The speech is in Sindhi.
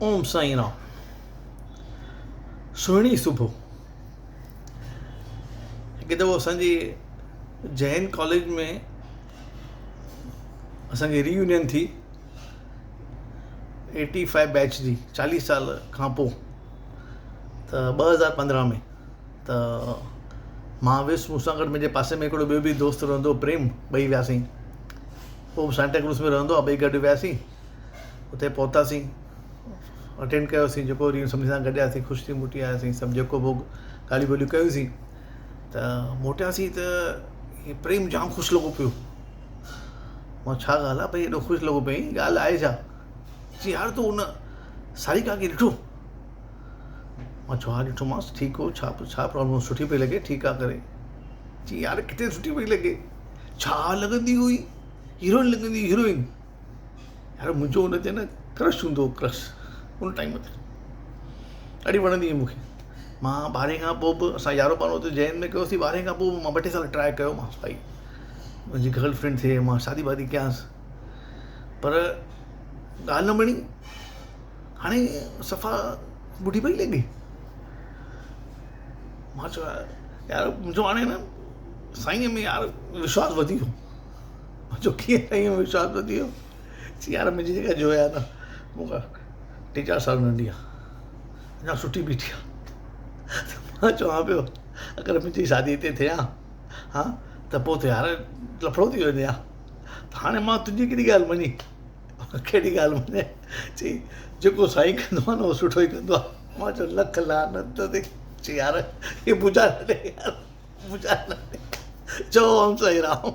اوم سائين رام. سهڻي صبح. هڪ دفعو اسان جي جين ڪاليج ۾ اسان جي رييونين ٿي ايٽي فائيو بيچ جي چاليهه سال کان پوء ته 2015 ۾ ته مان ويس. مون سان گڏ منهنجي پاسي ۾ هڪڙو ٻيو به دوست رهندو هو پريم، ٻئي وياسين. هو به سانتا ڪروز ۾ رهندو آهي. ٻئي گڏ وياسين، اتي پهتاسين، اٽينڊ ڪيوسين جيڪو ريون، سڀني سان گڏياسين، خوش ٿي موٽي آياسين. سڀ جيڪو به ڳالهيون ٻوليون ڪيوسين ته موٽياسين ته هي پريم جام خوش لڳو پيو. مان ڇا ڳالهه آهي ڀئي ايڏو خوش لڳو پيو آهين، ڳالهه آهي ڇا؟ چي يار تو ان ساريڪا کي ڏٺو؟ مان چيو ها ڏٺومانس، ٺيڪ هو، ڇا ڇا پرابلم، سٺي پئي لڳي، ٺيڪ آهي ڪري. چي يار ڪٿي سٺي پئي لڳي، ڇا لڳندي هئي، هيروئن لڳندي هئي هيروئن. يار منهنجو ان تي نه ڪرش هوندو هو، ڪرش ان ٽائيم تي ڏاڍي وڻندي هئي مونکي. مان ٻارهين کان پوء به اسان يارهون ٻارهون اتي جين ۾ ڪيوسين، ٻارهين کان پوء به مان ٻه ٽي سال ٽرائي ڪيومانس، ڀائي منهنجي گرل فرينڊ ٿئي، مان شادي وادي ڪيانس، پر ڳالهه نه مڙي. هاڻي صفا ٻڍي پئي لڳي. مان چيو يار منهنجو هاڻي نه سائينء ۾ يار وشواس وڌي ويو. مان چيو ڪيئن سائينء ۾ وشواس وڌي ويو؟ چي يار منهنجي جيڪا جوء آهي نه مون کان ٽي چار سال ننڍي آهي، اڃا سٺي بيٺي آهي. مان چوان پيو اگر منهنجي شادي هتي ٿئي ها ها ته پوء ته يار لفڙو ٿي وڃي ها. ته هاڻي مان تنهنجي ڪهڙي ڳالهه مڃي، ڪهڙي ڳالهه مڃي؟ چي جيڪو سائين ڪندو آهي نه اهو سٺو ئي ڪندو آهي. مان چيو لک لعنت تي. چي يار هي پوڄا نه ڏي، يار پوڄا نه ڏي. چئو اوم سائين رام.